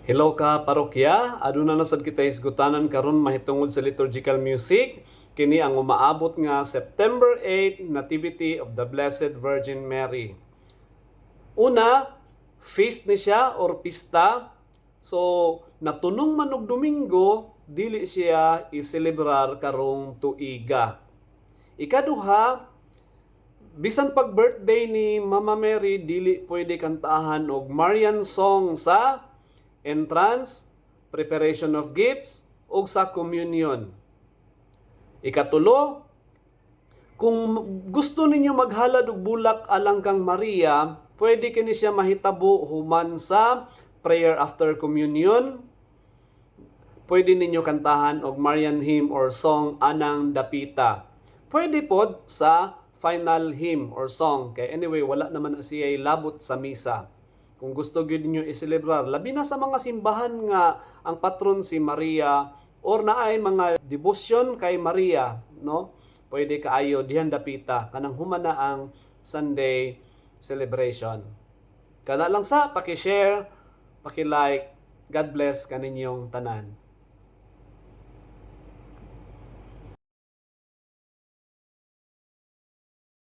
Hello ka parokya, aduna na sad kita hisgutanan karon mahitungod sa liturgical music. Kini ang umaabot nga September 8, Nativity of the Blessed Virgin Mary. Una, feast ni siya or pista. So, natunong man og Domingo, dili siya iselebrar karong tuiga. Ikaduha, bisan pag birthday ni Mama Mary, dili pwede kantahan og Marian song sa entrance, preparation of gifts, ug sa communion. Ikatulo, kung gusto ninyo maghalad og bulak alang kang Maria, pwede kini siya mahitabo human sa prayer after communion. Pwede ninyo kantahan og Marian hymn or song anang dapita. Pwede pod sa final hymn or song kay anyway wala naman na siya labot sa misa. Kung gusto gyud ninyo iselebrar, labi na sa mga simbahan nga ang patron si Maria or naay mga devotion kay Maria, no? Pwede kaayo dihan dapita kanang human na ang Sunday celebration. Kana lang sa, paki-share, paki-like. God bless kaninyong tanan.